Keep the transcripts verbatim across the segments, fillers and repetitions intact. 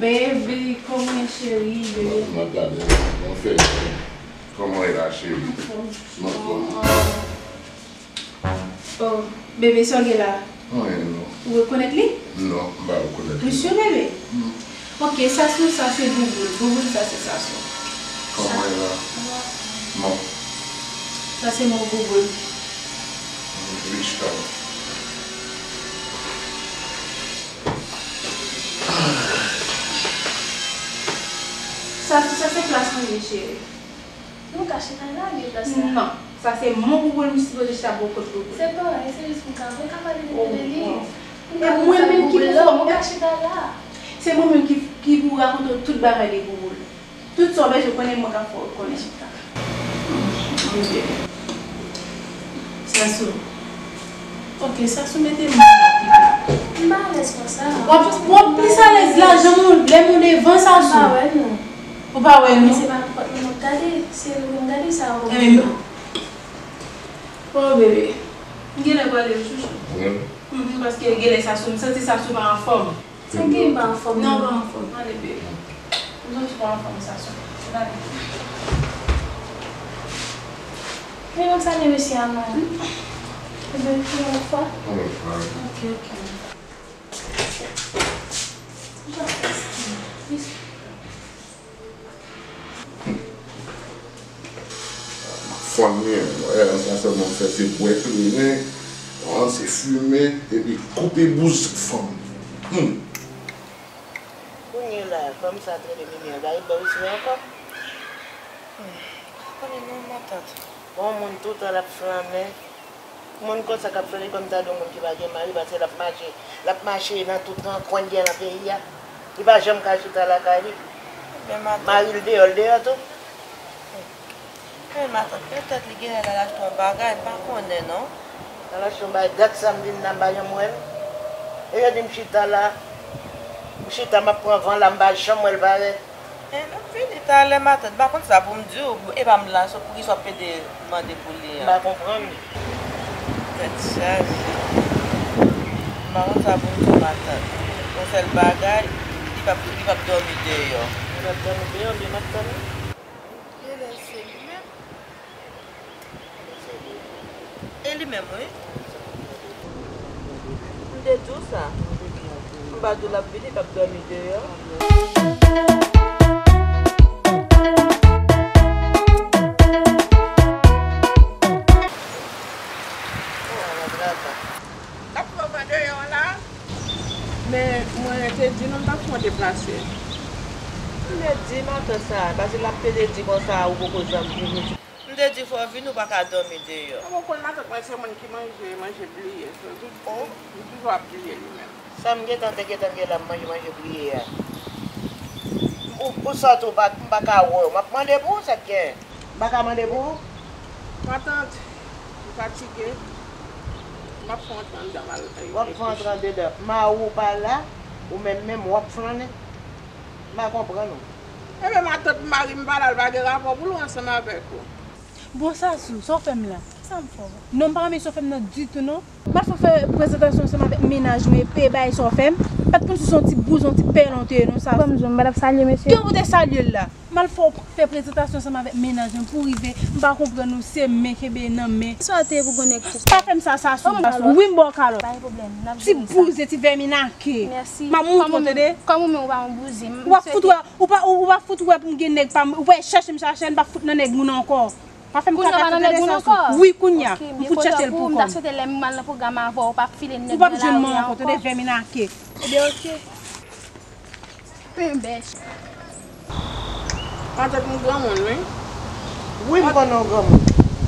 Baby, kòman w ye, cheri? Baby. Mwen, mwen gade, mwen fè byen. Kòman w ye la, cheri? Mwen anfòm. Mwen anfòm. Oh, bebe, sa w gen la? Anyen non. Ou rekonèt li? Non, m pa rekonèt li. Misye bebe? Hmm. Ok, Sasou, sa se Bouboul. Bouboul, sa se Sasou. Kòman w ye la? Bon. Sa se mò Bouboul. Hmm, vin chita. Sasou, sa se plas mwen ye, cheri. Nou ka chita la, gen plas la. Non, sa se mò Bouboul, m sipoze chita bò kot Bouboul. Se parèy, se jis pou ka, pou ka pale de, de li. E mwen menm ki pou fè, nou ka chita la. Se mwen menm ki, ki pou rakonte w tout bagay de Bouboul. Tout sa w bezwen konnen, mwen ka fè w konnen. Chita. Bondye. Sasou. Ok, Sasou mete m la pita. M pa alèz konsa. W ap, w ap plis alèz la, jan nou, lè nou devan Sasou. M pa wè nou. Ou pa wè nou? Men se pa nenpòt moun w ap gade, se nou pou n gade sa ou. Enben, oh, bebe. M genlè prale wi, chouchou. Wi. Mhm, paske genlè Sasou, m santi Sasou pa anfòm. Sa gen pa anfòm? Non, pa anfòm. Ale, bebe. M santi pa anfòm, Sasou. Ale. Men nou salye mesye a non. Ebyen, yon lòt fwa. Yon lòt fwa, wi. Ok, ok. Fòn li, wè, sa sèlman fè se bwè kleren, ranse fimen, epi koupe bouz fanm. Hmm. Kounye la, fanm sa trete limyè, gade bò isi ankò. Hmm. Pa konnen non, matant. Bon, moun toutan l ap flannen. Moun konsa k ap fè li kòm ta di yon moun ki pa gen mari, paske l ap mache, l ap mache nan tout rankwen gen nan peyi a. Li pa janm ka chita lakay li. Men matant. Mari l deyò, l deyò tou. Men matant, petèt li genlè l al achte yon bagay, m pa konnen non. L al achte yon bagay, dat sa m vin la, m pa janm wè l. E yo di m chita la, m chita, m ap pran van la, m pa janm wè l parèt. E n ap vini talè, matant. M pa konn sa pou m di w. E pa m la, so poukisa w ap pede mande pou li an? M pa konprann. Tèt chaje. M pa konn sa pou m di w, matant. Yon sèl bagay, li p ap, li p ap dòmi deyò. Li p ap dòmi deyò, men m ap tann li. Genlè se li menm. E li menm, wi. M te di w sa. M pa di w l ap vini, l ap dòmi deyò. L ap pran van deyò la. Men mwen te di nou m t ap fè yon deplase. M te di matant sa, paske l ap pede di konsa ou poko janm vini. M te di fò w vini, ou pa ka dòmi deyò. Mwen konn matant mwen se moun ki manje, manje bliye. So, li, li toujou ap bliye li menm. Sa m gentan te gentan gen la, m manje, manje bliye a. Ou, ou sòti, ou pa, m pa ka wè w. M ap mande pou ou, sa k gen? M pa ka mande pou ou? Matant, m fatige. M ap fè yon tan anndan m al. W ap fè yon tan anndan. Mari w pa la, ou menm menm, w ap flannen. M pa konprann ou. Ebyen, matant, mari m pa la, l pa gen rapò pou l wè ansanm avèk ou. Bon, Sasou, sa w fè m la? Sa m fè w? Non, m pa renmen sa w fè m nan ditou, non. M al fè w fè prezantasyon ansanm avèk mennaj mwen, epi bagay sa w fè m. M pa t konn si se yon ti bouz, yon ti pèlen w te ye, non, Sasou. Ban m di w, m pa t ap salye mesye. Gen pou te salye l la. M al fè w fè prezantasyon ansanm avèk mennaj mwen pou w rive. M pa konprann ou, se men kenbe nan men. Sa w te ye pou gon nèg pou... Pa fè m sa, Sasou. Ban m kalòt. Wi, m ba w kalòt. Pa gen pwoblèm, n ap jere sa. Ti bouzen, ti vèmin ake. Mèsi. M ap moutre w, tande? Kòm ou menm ou pa yon bouzen, m swete... Ou pa fout wè, ou pa, ou, ou pa fout wè pou m gen nèg pa m, ou pa chèche m chache, m pa fout nan nèg moun ankò. Pa fè m kaka, tande, Sasou. Wi, kounya. M fout chèche l pou kò m. M ta swete lè m al nan pwogram avè w, ou p ap file nèg nan lari ankò. Ou p ap jwenn mwen ankò, tande, vèmin ake. Ebyen, oke. Penbèch. Matant, m granmoun, wi. Wi, m konnen w granmoun.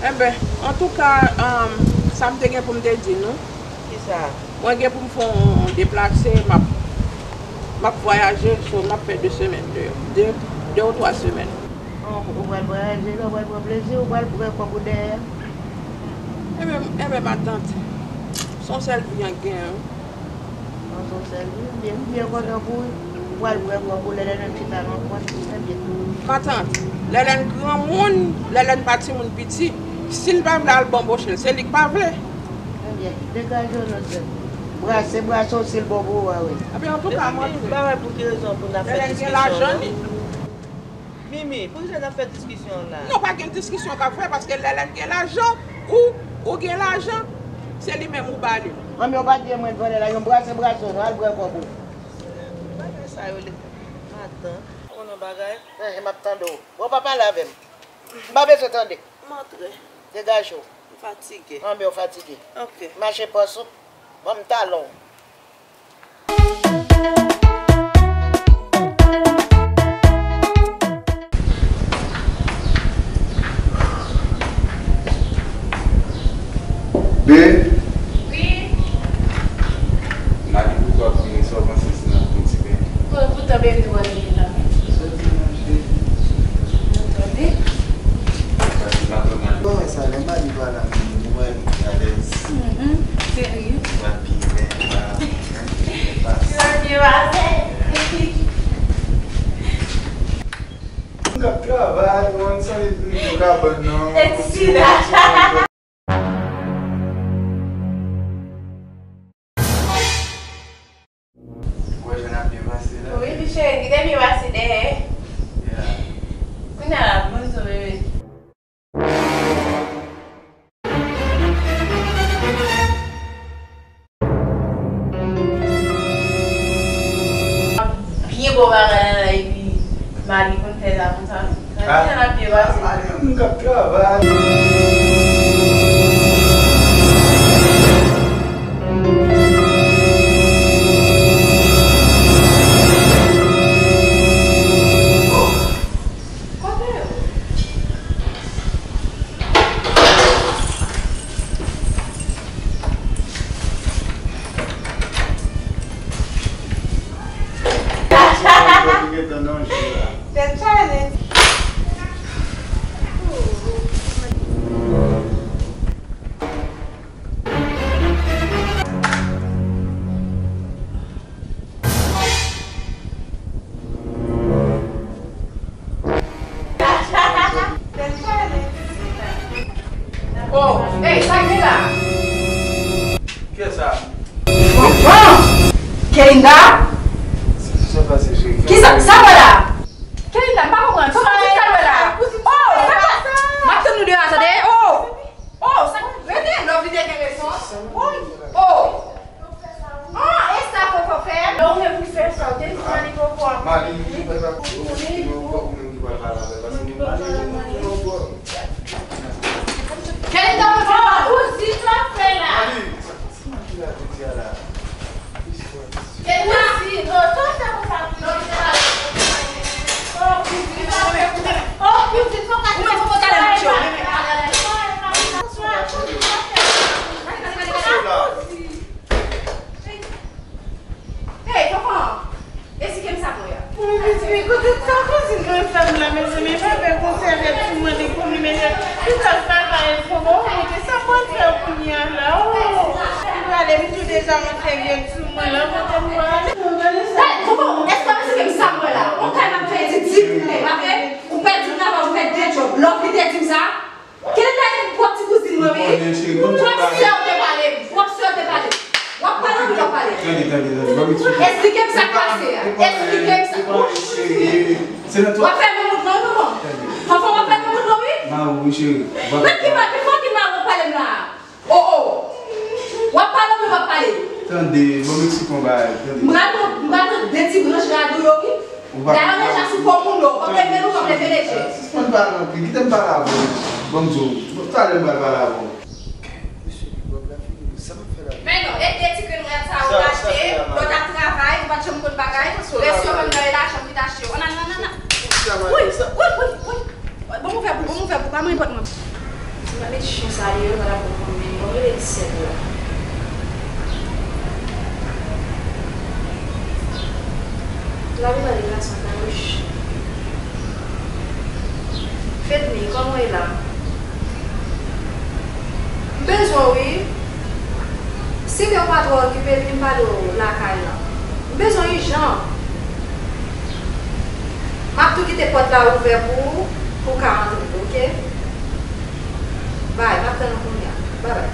Enben, antouka, um, sa m te gen pou m te di nou. Kisa? Mwen gen pou m fè yon deplase, m ap, m ap vwayaje, so m ap fè de semèn deyò. De, de ou twa semèn. Bon, ou pral vwayaje, lè w pral pran plezi, ou pral pran kòb ou dèyè. Enben, enben, matant, se yon sèl vi an gen, wi. An se yon sèl vi, m byen, m byen kontan pou ou. Ou pral pran kòb ou, Lèlèn menm chita nan kwen, se byen. Matant, Lèlèn granmoun, Lèlèn pa timoun piti. Si l pa vle al banboche l, se li k pa vle. Ebyen, degaje w non sèl. Brase, brase w si l bon pou ou a, wi. Ebyen, antouka, mwen tou. Mezanmi, m pa wè pou ki rezon pou n ap fè diskisyon an, non. Mimi, poukisa n ap fè diskisyon an la? Non, pa gen diskisyon k ap fè, paske lè, lè l gen lajan, ou, ou gen lajan, se li menm ou ba li. Anben, ou pa t di mwen vòlè la, yon brase, brase w, non, al pran kòb ou. Bagay sa yo, matant, ou konnen yon bagay? Enhen, m ap tande w. Bon, pa pale avè m. M pa bezwen tande. M antre. Degaje w. M fatige. Anben, w fatige. Ok. Mache pòs ou. Ban m talon w. Be. Wi. Madi, poukisa w ap vini? Sa w panse si n ap pran ti ben? Bon, poutan, baby, w ap vini la. Soti nan cheri. Mwen tonbe. Pase pa twò mal. Bon, men sa, lè madi pa la, mwen alèz. Mhm. Serye? Mwen pi byen la. Mwen pi byen pase. Mwen ap travay, mwen sanble vin pou kabann nan. E ti la. Ou wè jan n ap byen pase la? Wi, pi cheri, kite m pase dèyè. Yeah. Kounye a la, bonjou, bebe. Byen bon bagay la, epi Mali konn fè sa konsa. Gade jan l ap byen pase. Mwen k ap travay. Kote yo? Tèt chaje. Oh, hey, sa gen la? Kiyès sa? Kelinda? Sa pase, cheri? Kisa, sa wè la? Kelinda, m pa konprann. Kòman, kisa wè la? Oh, sa pa, m ap tann nou deyò a, tande? Oh! Oh, sa, rete, lòv li te gen rezon. Oh, oh. Ah, e sa Koko fè? Lè ou gen pou fè sa, ou te di Mali Koko a. Mali, li pa pou, li pou, li pou, ou menm ki pral pale avè l, paske li Mali, li pou, li pou. Kèlita, ou di sa w ap fè la? Mali, sa, sa Mali la te di a la? Kèlita, si, non, sa w fè konsa pou li. Oh, kouzin, oh, kouzin, fò w ka. Ou menm, fò w ka lè match yo. Hey, Fanfan! Esplike m sa mwen an. Mezanmi, kote sa kouzin mwen fè m la, mezanmi, pa fè konsa avèk sou mwen, li pou li mete tout sa l pa ka fè, fò bon, kote sa pral fè kounye a la, oh! M prale, m tou deja rantre vye sou mwen la, kote m prale. Hey, Fanfan, èske w esplike m sa mwen la? On kay m ap fè di, di koulè, pa vre? Ou pèdi travay, ou fè de djòb, lòv li te di m sa? Kèlita, e twòp ti kouzin mwen, wi. Twòp sè w te pale, twòp sè w te pale. W ap pale anpil, w ap pale. Tande, tande, tande, ban m eksplike. Esplike m sa k pase a. Esplike m sa. Se nan twòp. W ap fè men mout non, wi, manman. Tande. Fanfan, w ap fè men mout non, wi. Mawon, wi, cheri. Mèt ki mal, ki fò ki mal w ap pale m la a. Oh, oh. W ap pale anpil, w ap pale. Tande, ban m eksplike yon bagay, tande. M pral pran, m pral pran de ti branch radou yo, wi. Dayè, w deja sou po moun yo, w ap leve nou, w ap leve leje. Sispann pale anpil, kite m pale avè w. Ban m di w, talè m pral pale avè w. Mesye, li pran la figi, sa m ap fè la? Men non, e de ti grenn rad sa yo w achte, lè w t ap travay, ou pa t janm konn bagay, rès yo menm nan e lajan m ki t achte yo. Ann al, ann al, ann al. Wi, wi, wi, wi. Bon, ouvè pou, bon, ouvè pou, pa manyen pòt mwen. Si m pa met chen sa deyò, li pa t ap bon pou mwen. Bon, m rele disèt la. Lavi pa de gason, pa wouj. Fedmi, kòman w ye la? M bezwen w, wi. Si ke w pa twò okipe, vin pale w lakay lan. M bezwen w ijan. M ap tou kite pòt la ouvè pou ou, pou w ka antre, oke? Bay, m ap tann ou kounye a. Babay.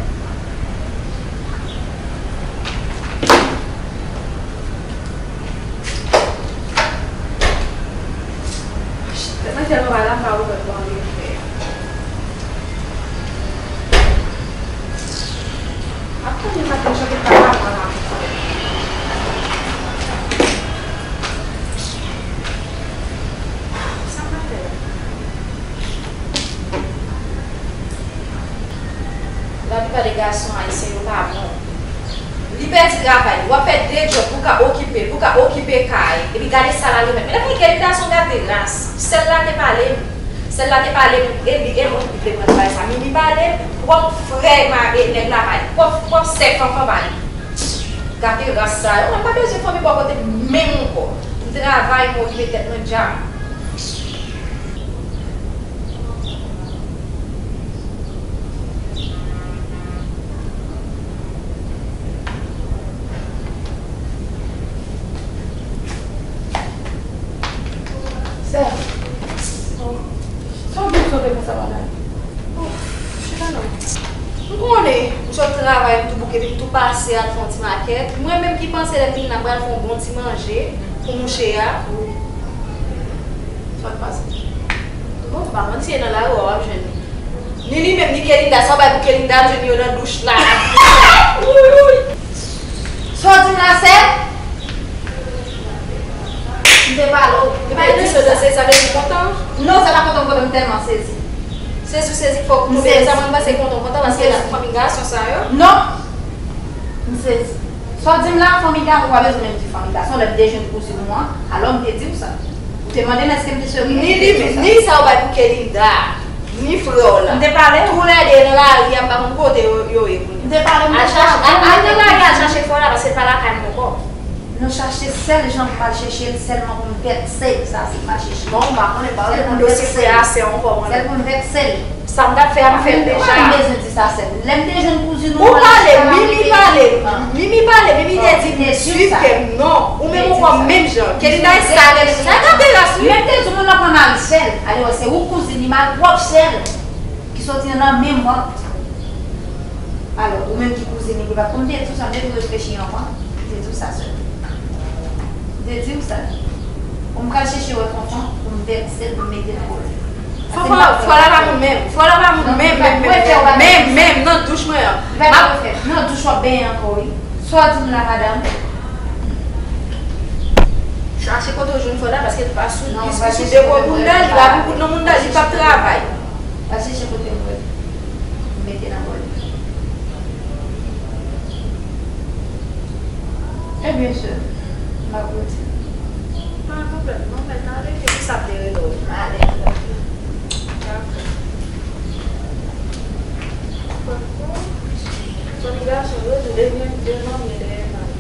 Mwen pa te chante pa la, pa la. Sa m ap fè la? Laplipa de gason ayisyen yo pa bon. Li pèdi travay li, w ap fè de djòb pou w ka okipe l, pou w ka okipe kay, epi gade sa l al remèt. Medam, Kelinda se yon gate ras. Sèl la te pale m. Sèl la te pale m, e li, e mwen ki te pran travay sa. Mimi pale m, pwòp frè ma-, e nèg la pale. Pwòp, pwòp sè fanfan pale. Gate ras sa yo. Mwen pa bezwen fanmi bò kote m menm ankò. M travay, m okipe tèt mwen dja. Sè, sa w vin sote konsa, madanm? Oh, chita non. M konnen, m sot travay, m tou bouke, epi m tou pase al fè yon ti makèt. Mwen menm ki panse lè m vin la, m pral fè yon bon ti manje pou mouche a. Sa k pase? Bon, m pa konn si e nan lari w ap jwenn li. Ni li menm, ni Kelinda, sa w bay pou Kelinda, m jwenn yo nan douch la. Sa w di m la, sè? M te pale w. Epa, e di sou dosye sa vle di kontan? Non, se pa kontan m kontan, m tèlman sezi. Sezi, sezi, fòk m sezi. Sa mwen panse kontan, kontan, paske la fanmi gason sa yo. Non. M sezi. Sa w di m la, fanmi gason, ou pa bezwen menm di fanmi gason. Lè m te jwenn kouzin ou an, alò m te di w sa. Ou te mande m èske m te serye. Ni li, ni sa w bay pou Kelinda, ni frè w la. M te pale. Toulède nan lari a, m pa konn kote yo, yo ye kounye a. M te pale, m te pale. Al chache, al, al nan lari, al chache frè w la, paske l pa lakay mwen ankò. Nou chache sèl jan pou m al chèche l, sèlman pou m vèkse l, sa se m al chèche. Non, m pa konnen, m pa konnen pou dosye frè a sè ankò mwen menm. Sèl pou m vèkse l. Sa m t ap fè a, m fè l deja. Ou pa bezwen di sa, sèl. Lè m te jwenn kouzin ou, ou pale, Mimi pale, Mimi pale, Mimi te di m swiv kè m, non. Ou menm ou kòm menm jan. Kelinda e sa, sa gate ras wi. Menm te di moun nan pran mari sè l. Ale wè, se ou kouzin li malpwòp sè l. Ki soti nan men mwen. Alò, ou menm ki kouzin li, ou pa konn te di w sa, m te tou reflechi avan, m te di w sa sèl. M te di w sa. Pou m pral chèche wè Fanfan, pou m vèkse l, pou m mete nan bòl. Fanfan, frè la pa moun menm. Frè la pa moun menm, menm, menm, menm, menm, nan douch mwen an. M ap fè. Nan douch w ap benyen ankò, wi. Sa w di m la, madanm? Chache kote w jwenn frè la, paske li pa sou, li sou de bò bounda, li pa pou kout nan bounda, li p ap travay. Al chèche kote w wè. Mete nan bòl. Ebyen, sè, m ap rete. Pa gen pwoblèm, non, men ale, ke ki sa te rele w? Ale, ale. Dakò. Fanmi gason yo, yo devyen de manmye dèyè mari.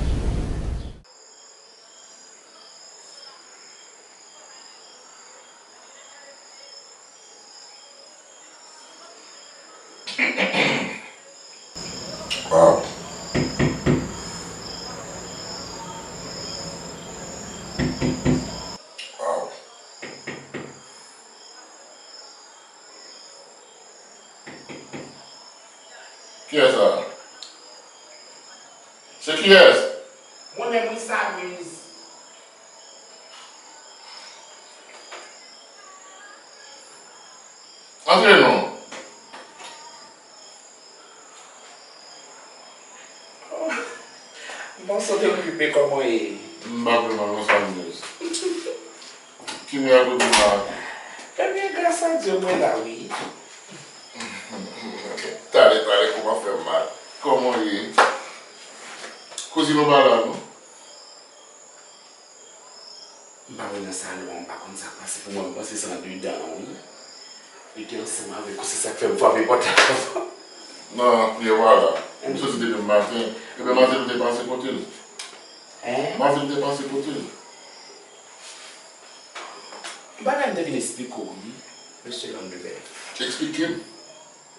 Waw. Waw. Kiyès sa? Se kiyès? Mwen menm wi, Samiz. Antre non. M panse w te okipe, kòman w ye? M pa vrèman non, Samiz. Ki mwen ap reponn la? Ebyen, gras a Dye, mwen la, wi. Tande, tande, kòman fè m mal. Kòman w ye? Kouzin ou pa la, non? M pa wè nan salon an, m pa konn sa k pase pou mwen, m panse se andedan an, wi. Li te ansanm avèk ou, se sa k fè m frape pòt la. Non, li pa la. M soti depi maten. Epi maten m te pase kote l. Hein? Maten m te pase kote l. Bagay m te vin esplike w, wi, mesye Landebèf. Eksplike m.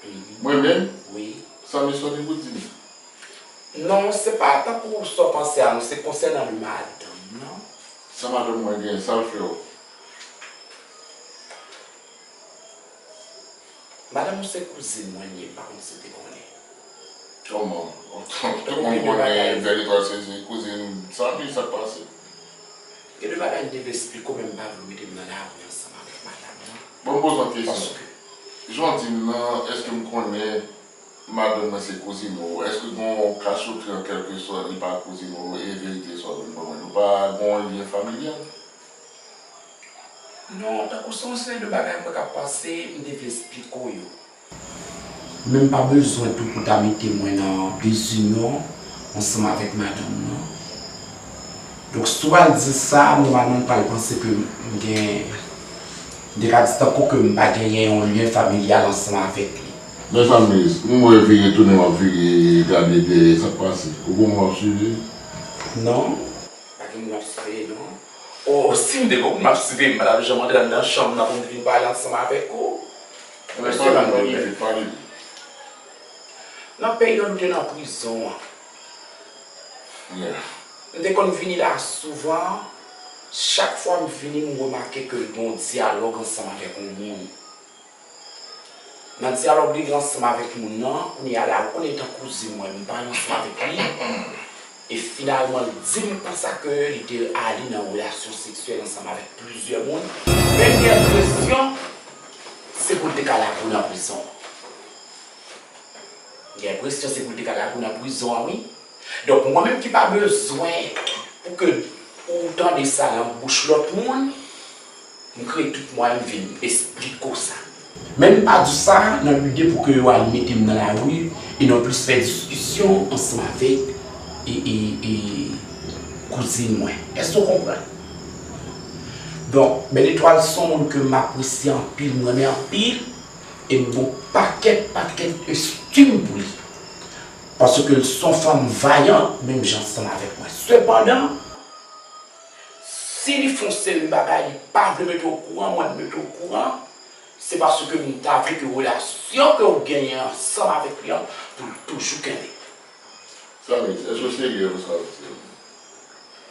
Mhm. Mwen menm? Wi. Sa mesye a gen pou di m? Non, se pa tankou sa w panse a, non, se konsènan madanm nan. Sa madanm mwen gen, sa l fè w? Madanm ou se kouzin mwen li ye, m pa konn si w te konnen. Kòman? Tout moun konnen Bèl Etwal se, se kouzin Samy, sa k pase? Gen de bagay m te vle esplike w, men m pa vle w mete m nan lari ansanm avèk madanm nan. Bon, m poze w yon kesyon. Paske jan w di m nan, èske m konnen Madanm mwen se kouzin ou. Èske gen yon kachotri an kèlkesòt, li pa kouzin ou, e verite sa w vin ban mwen? Nou pa gen yon lyen familyal? Non, tankou se yon seri de bagay mwen k ap pase, m te vle esplike w yo. Men m pa bezwen tou pou ta mete mwen nan dezinyon ansanm avèk madanm nan. Donk, si w al di sa, nòmalman, m pral panse ke m gen, m te ka di tankou ke m pa genyen yon lyen familyal ansanm avèk li. Mezanmi, m wè vire tounen w ap vire gade dèyè, sa k pase? Ou gon moun w ap siveye? Non, pa gen moun m ap siveye, non. O, si m te gon moun m ap siveye, m pa t ap janm antre anndan chanm nan pou m vin pale ansanm avèk ou. Men pale m, pale m. Nan peryòd ou te nan prizon an, m te konn vini la souvan. Chak fwa m vini, m remake ke l gen yon dyalòg ansanm avèk yon moun. Nan dyalòg li gen ansanm avèk moun nan, kounye a la, ou konnen etan kouzin mwen, m pa ansanm avèk li. E finalman, li di m konsa ke li te ale nan relasyon seksyèl ansanm avèk plizyè moun. Men m gen enpresyon se pou l te ka lage w nan prizon an. M gen enpresyon se pou l te ka lage w nan prizon an, wi. Donk, mwen menm ki pa bezwen pou ke ou tande sa nan bouch lòt moun, m kreye tout mwayen m vin esplike w sa. Men m pa di w sa nan lide pou ke yo al mete m nan lari e non plis fè diskisyon ansanm avèk e, e, e kouzin mwen. Èske w konprann? Donk, Bèl Etwal se yon moun ke m apresye anpil, m renmen anpil, e m gen yon pakèt, pakèt estim pou li. Paske l se yon fanm vayan, menm jan ansanm avèk mwen. Sepandan, si li fè yon seri bagay, li pa vle mete w okouran, mwen m mete w okouran, se paske m ta vle ke relasyon ke w genyen ansanm avèk li an, pou l toujou kenbe. Samis, èske w serye nan sa w di a?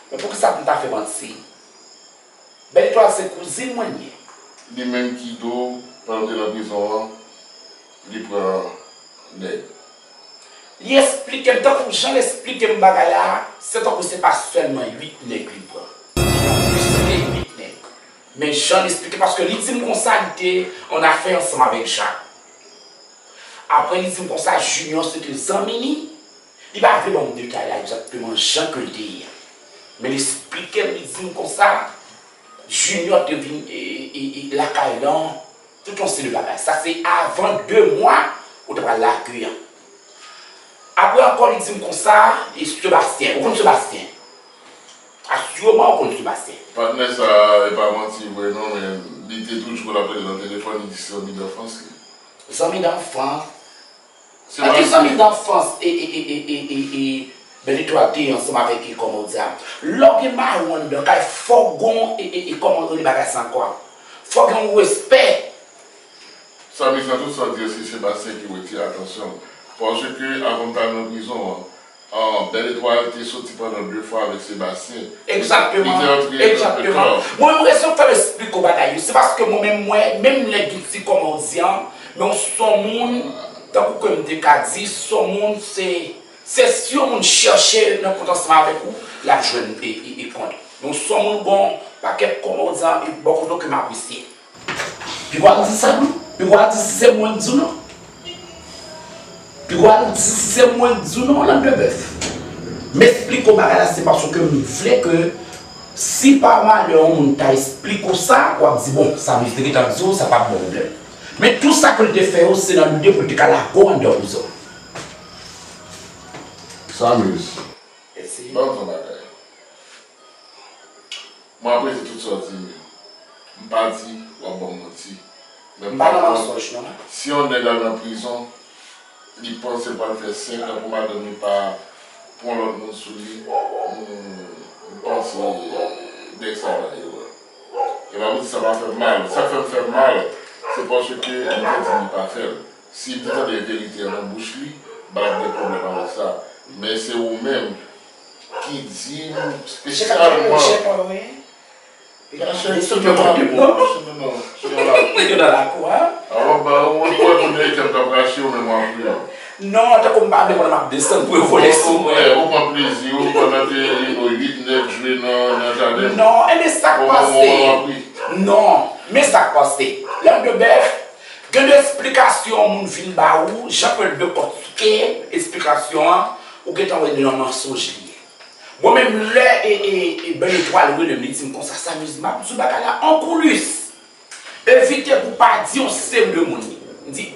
Men poukisa pou m ta fè manti? Bèl Etwal se kouzin mwen li ye. Li menm ki di w, pandan w te nan prizon an, li pran nèg. Li esplike m, tankou jan l esplike m bagay la, se tankou se pa sèlman uit nèg li pran. Li pran plis ke uit nèg. Men jan l esplike, paske li di m konsa, li te an afè ansanm avèk Jak. Apre, li di m konsa, Junior se te zanmi li. Li pa vle ban m detay la egzakteman jan ke l te ye a. Men l esplike m, li di m konsa, Junior te vin e, e, e, lakay lan, tout yon seri de bagay. Sa se avan de mwa ou ta pral lage an. Apre ankò, li di m konsa, e Sebastyen, ou konn Sebastyen? Asireman ou konn Sebastyen. Patnè sa, e pa manti vre non, men li te toujou konn ap rele nan telefòn, li di se zanmi danfans li. Zanmi danfans? Ak ki zanmi danfans e, e, e, e, e, e, e, Bèl Etwal te ansanm avèk, e, kòman w di a? Lè w gen mawon anndan kay, fò w gon, e, e, e, kòman w rele bagay sa ankò a? Fò w gen yon respè. Samis, nan tout sa w di a, se Sebastyen ki retire atansyon m. Paske avan m t al nan prizon an, an, Bèl Etwal te soti pandan de fwa avèk Sebastyen. Egzakteman. Li te antre nan pekò. Egzakteman. Mwen menm, rezon k fè m esplike w bagay yo, se paske mwen menm, mwen, menm lè gen ti kòman w di a, men w se yon moun, tankou ke m te ka di, se yon moun, se, se si yon moun chèche nan kont ansanm avèk ou, l ap jwenn e, e, e kont. Men w se yon moun, bon, pakèt kòman w di a, e bò kote w ke m apresye. Piga w al di sa non. Piga w al di si se mwen k di w non. Piga w al di si se mwen k di w non, lann de bèf. M esplike w bagay la, se paske m vle ke si pa malè yon moun ta esplike w sa, w ap di, bon, sa misye te gentan di w, sa p ap bon pwoblèm. Men tou sa ke l te fè yo, se nan lide pou l te ka lage w anndan prizon. Samis, ban m di w yon bagay. Mwen apresye tout sa w di m yo. M pa di w ap ban m manti. Men m pa nan mansonj non. Si yon nèg al nan prizon, li panse l pral fè senk an pou madanm li pa pran lòt moun sou li, m, m panse nèg sa nan erè. E m ap di sa pa fè m mal. Sa k fè m fè m mal, se paske li te di m li pa fè l. Si m te tande verite an nan bouch li, m pa t ap gen pwoblèm avèk sa. Men se ou menm ki di m espesyalman. Mesye, non, non, non, non, non, non, non. Yo nan lakou a. Alò, ba, ou wè pou nèg k ap rache yo menm w ap ri. Non, tankou m pa vle pandan m ap desann pou yo vole sou mwen. Ou pran plezi w pandan ke yo uit nèg jwe nan, nan jaden. Non, e men sa k pase. Non, men sa k pase. Lann de bèf, Gen de esplikasyon yon moun vin ba ou, jan ke l dekòtike esplikasyon an, ou gentan wè nan mansonj li ye. Mwen menm, lè e, e, e Bèl Etwal rele m, li di m konsa, Samiz, m ap di w bagay la an koulis. Evite pou w pa di yon seri de moun li. M di,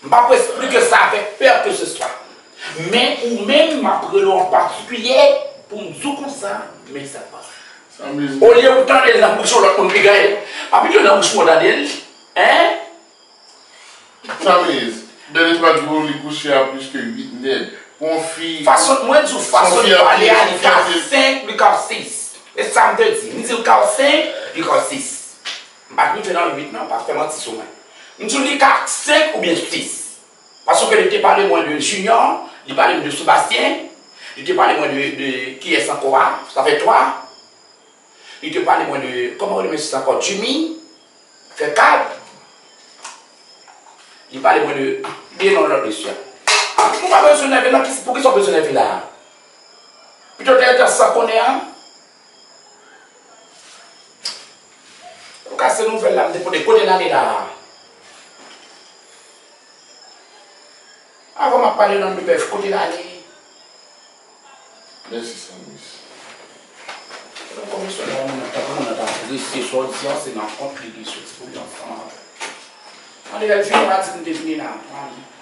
m p ap esplike sa avèk pèsonn ke se swa. Men ou menm, m ap rele w an patikilye pou m di w konsa, men sa k pase. Olye ou tande l nan bouch yon lòt moun pi gaye, pa pito nan bouch mwen tande l, en? Samiz, Bèl Etwal di w li kouche a plis ke uit nèg. Pou yon fi, fason, mwen di w, fason li pale a, li ka senk, li ka sis. E sa m te di. M di l ka senk, li ka sis. M pa t rive nan uit non, pa fè manti sou mwen. M di w li ka senk oubyen sis. Paske li te pale mwen de Junior, li pale mwen de Sebastien, li te pale mwen de, de kiyès ankò a, sa fè twa. Li te pale mwen de, kòman ou rele mesye sa ankò, Jimmy, fè kat. Li pale mwen de, ah, bliye non lòt mesye a. Ah, ou pa bezwen nève non, ki, poukisa w bezwen nève la a? Pito te rete san konnen an. Ou kase nouvèl la, m te pote kote l ale la a. Avan m ap pale nan de bèf, kote l ale? Mèsi, Samiz. Lè komisyon la, moun nan ta, moun nan ta presye, swa l di an, se nan kont li, li soti pou li ansanm avè. Mande l vini, pa di m te vini la, mande.